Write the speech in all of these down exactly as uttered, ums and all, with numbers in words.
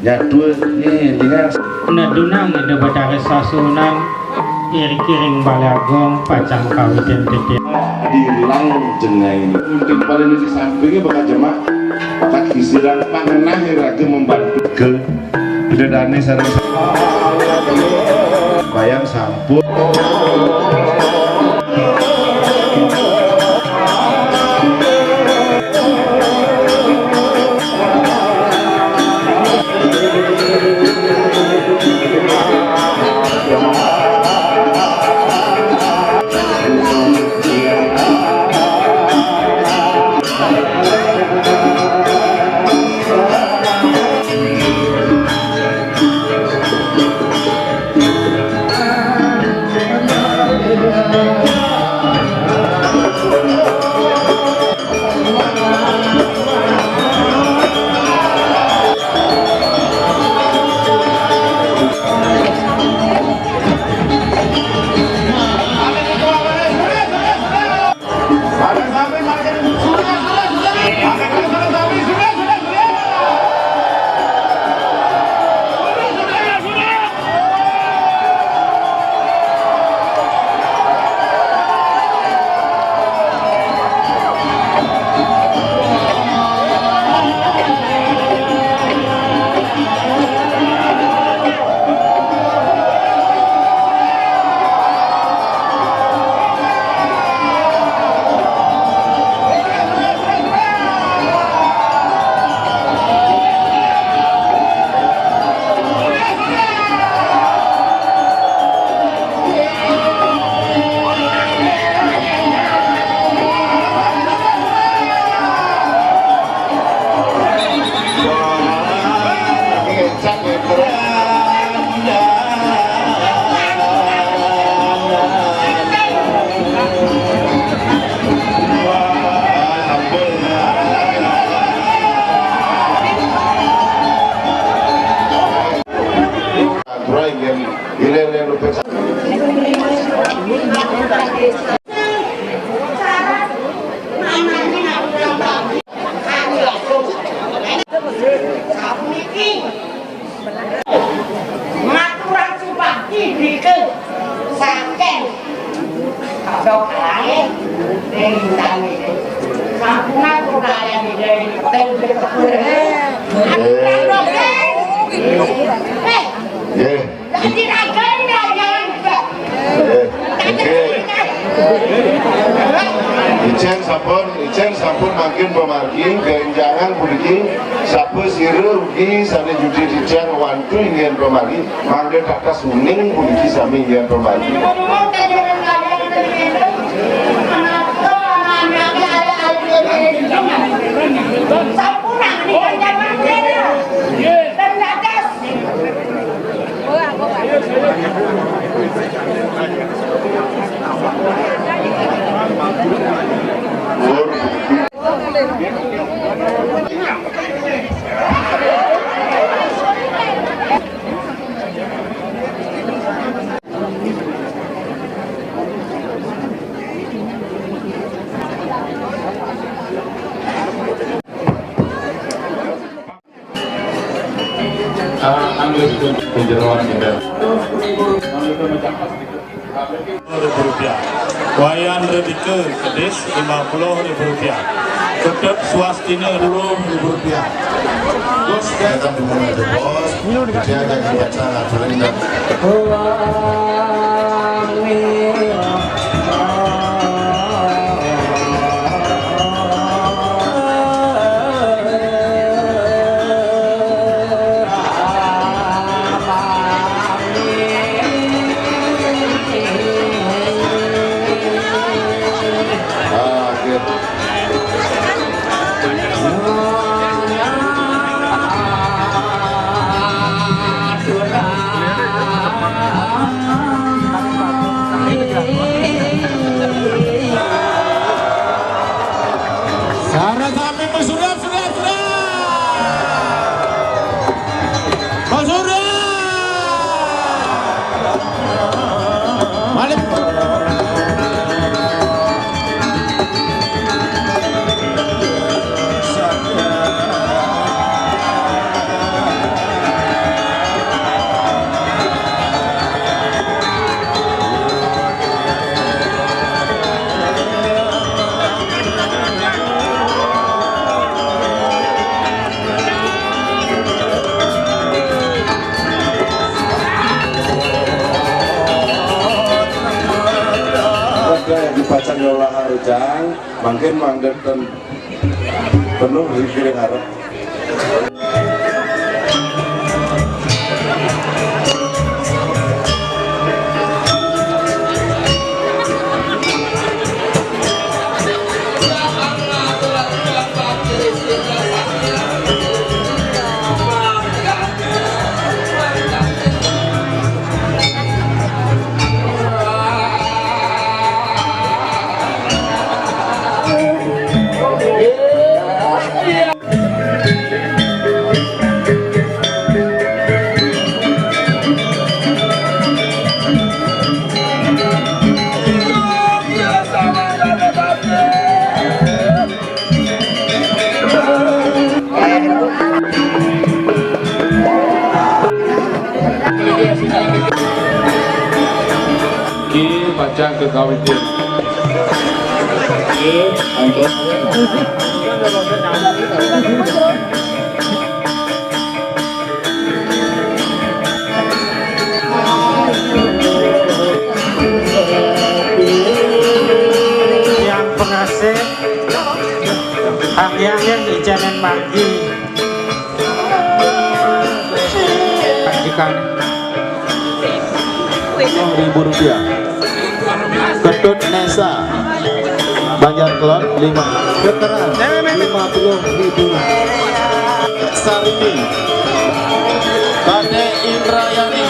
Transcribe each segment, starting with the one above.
Jadul nih, dengan Nedunang Ida Betara Sasuhunan, iring-iring Balé Agung pacang kawitin titiang. Dilang jengai. Untuk paling di sampingnya bakal jemak, bakal gisiran pangenah raga membantu ke Ida Dané sareng bayang sampun. Maturan sumpah tindike saking Dok lae ning tani. Sampunang kulayan ide. Eh. Eh. Jadi raga ini raga. Eh. Oke. Icen sampun, icen sampun mangkin pamargi, bénjangan puniki, sapa sira ugi sané judi titiang wantu inggih pamargi, mangda tatas uning puniki sami inggih pamargi. Ah, ambil itu penjeroan kita. Ribu rupiah. Wayan Rebika Kedis lima puluh ribu rupiah. Ketep Swastina dua puluh ribu rupiah. Terus datang dulu aja, Bos. Dia ada yang baca laporan dan Sareng sami pesurat, surat, surat. Pesurat. Malik. Dipacang nyola harjang, mangkin mangga ten penuh dikiring harap. Ki pacang kekawitin. Yang pengasih, yang yang yang icanan margi. Majikan. Sepuluh ribu rupiah. Ketut Nesa. Banjar Kelon lima. Veteran lima puluh ribu. Sarini. Kade Indrayani.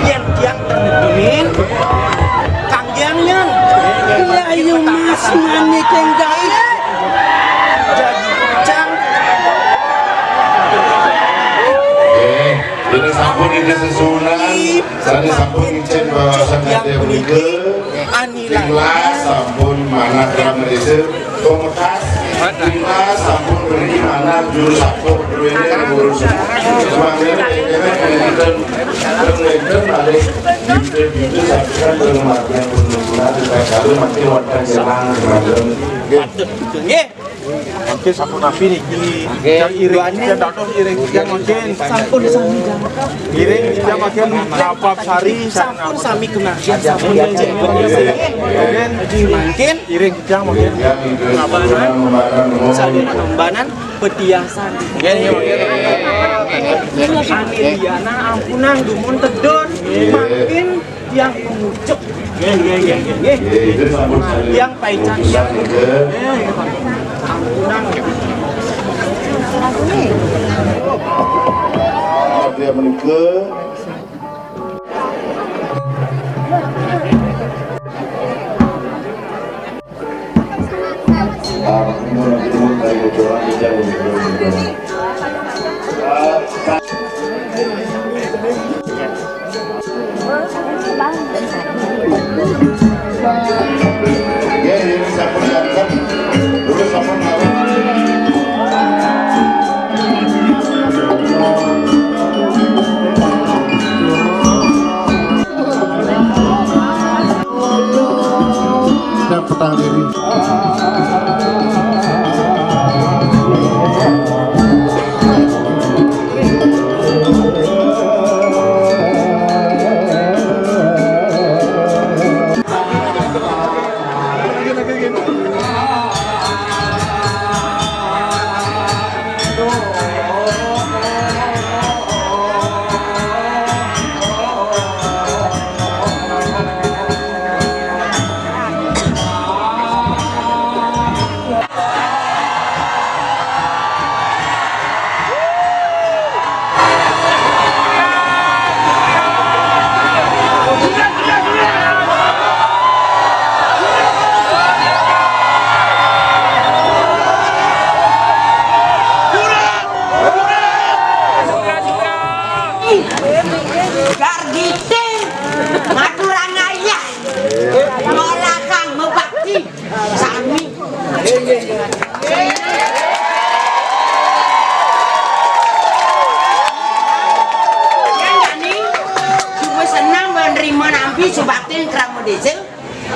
Yén tiang temuin, Kang Jangnan. Layu Mas Manik yang gaé. Jadi cang. Oke, ini sampun ini sesuunan. Sané sampun ngicén babasan yang punika. Anila. Tilas sampun manah krama désa. Pamekas, tilas sampun mriki manah juru sakur duwéné ngurus. Mangga kéné kénten, kénten malih bibit-bibit sampun pengemabian penuturan, supaya kalau makin wonten jalan kemajuan. Nggih. Mangkin sampun napi niki? Nggih. Yang iring, yang dados iring, yang mangkin. Sampun sami jangkep. Iring, yang mangkin Bapak Sari. Sampun sami kenal, sampun jangkep. Mangkin. Iring kita mungkin. Sabanan, sabanan petiasan. Nggih, nggih, nggih. Ane liana ampunang dumun tedun. Mangkin yang pengucuk. Nggih, nggih, nggih, nggih. Nggih. Yang paican. Nggih, ampunang. Dia menikah. Yang petang diri. Gargiting, maturang ayah, nolakang mebakti, sami. Yang jani, suba senang menerima nampi subaktin krama desa.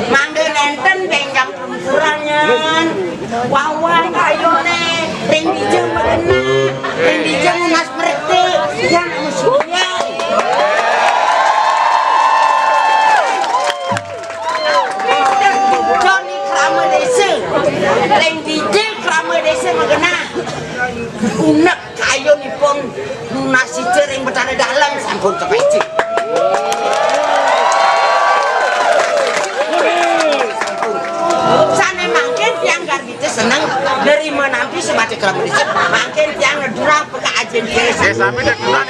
Mangga nénten bénjang pungkurannya. Wawang kayoné, ring dija magena, ring dija nunas mreti, yang musuhnya. Jani krama desa, ring dija krama desa magena. Unek kayunipun nunas ica ring Betara Dalem sampun kapecik. Sané mangkin tiang gargita seneng nerima nampi sebagai krama desa. Mangkin tiang nedurang peka ajin diri. Ya, sami nedurang.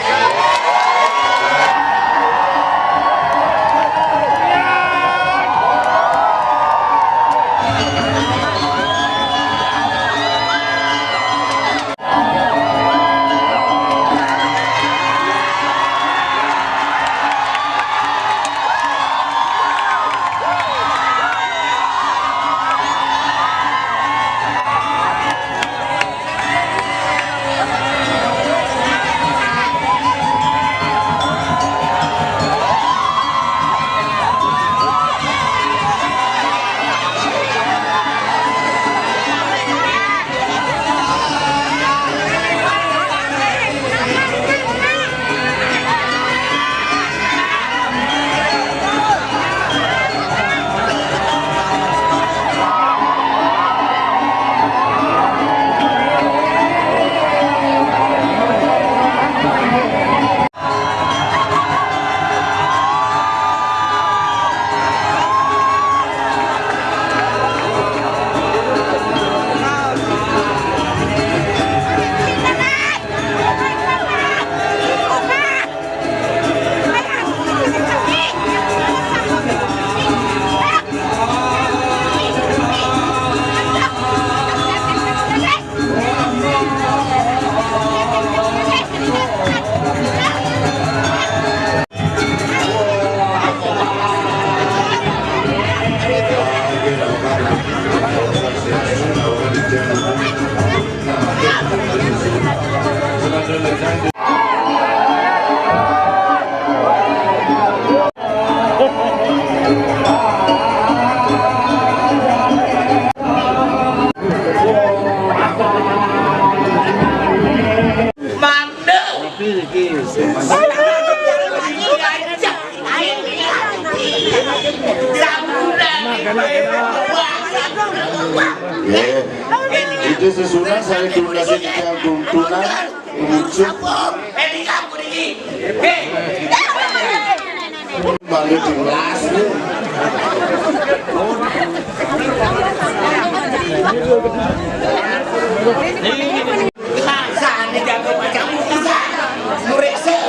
Nggih. Ida sesuunan sareng tundunan titiang tuntunan, ngucap mangda jelas. Sane jago macam murid se.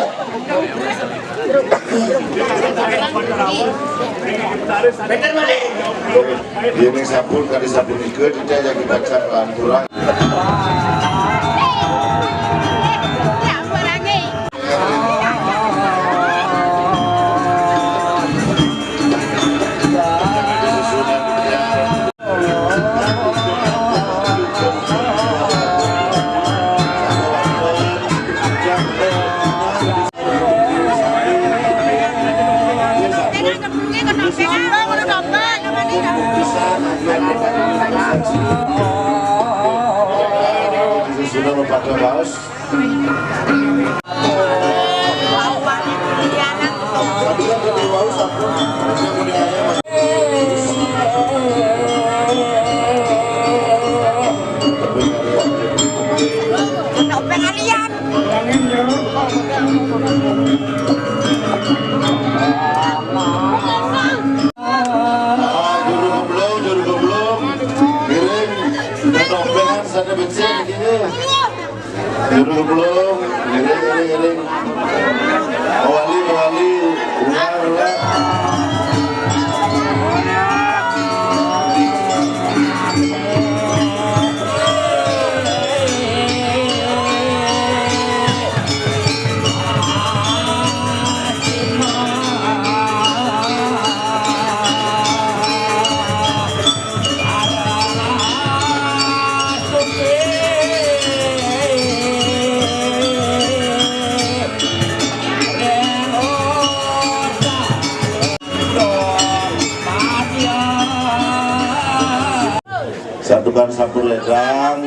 Bener, Malik? Yen sampun kadi sapunika, titiang jagi pacang lanturang. Sudah lupa ke baos. Ah, juru geblung, juru geblung. Ngiring, penampilan sana becik gini. Juru geblung, ngiring, ngiring, ngiring. Mawali, mawali, ulang, ulang. Santukan sampun ledang,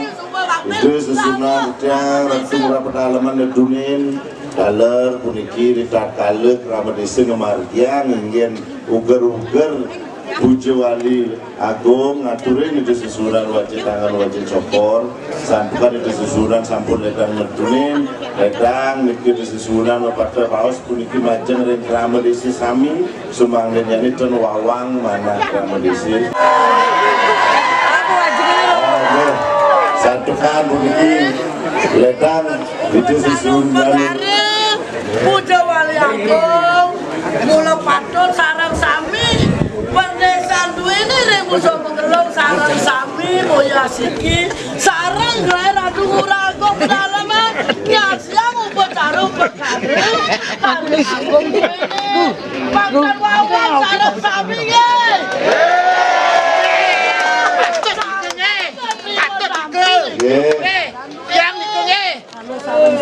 Ida sesuunan titiang Ratu Ngurah Pedalaman nedunin, taler puniki ritatkala krama desa ngamargiang inggih uger-uger puja wali agung, ngaturin Ida sesuunan wajib tangan wajib cokor, santukan Ida sesuunan sampun ledang nedunin, ledang niki Ida sesuunan mapatra baos puniki majeng ring krama desa sami, sumanggihnyané ten wawang manah krama desa. Aduh, santukan puniki ledang Ida sesuunan. Puja wali agung, mula patut sareng sami, perdesan duwini ring musuh penggelung sareng sami, boya siki, sareng gelar Ratu Ngurah Agung Pedalaman, nyaksiang upacara pekara, Ratu Agung duwini, patut wawang sareng sami, nggih. Patut nggih, patut nggih. Nggih. Nggih, tiang niku nggih.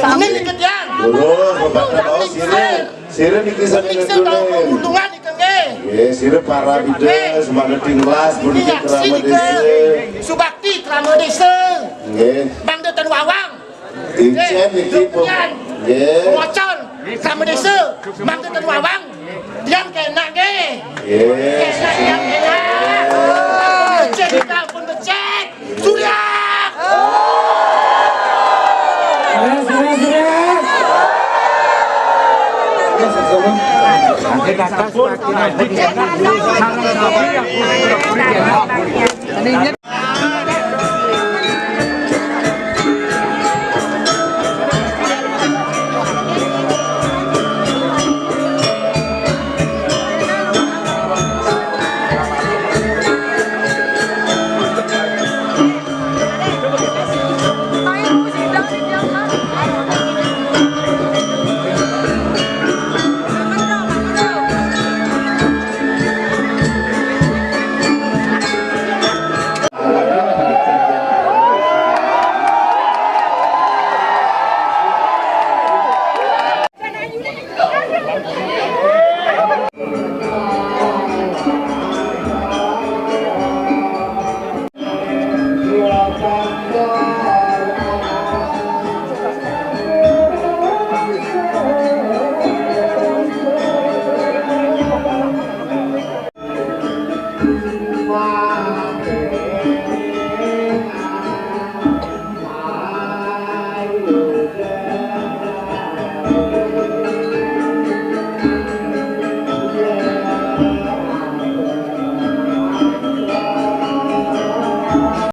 Ini niki tiang. Lurus, Bapak Tahu, sira. Sira niki sami niki ngedunin. Untungan niki nggih. Nggih, sira para bides, mangda tinglas, puniki niki krama desa. Subakti krama desa. Nggih. Mangda ten wawang. Ijen niki pun. Nggih. Pengocon krama desa. Mangda ten wawang. Tiang kenak nggih. Nggih. Kenak tiang kenak. Becik, tiang pun becik. Surya. Surya, surya, surya.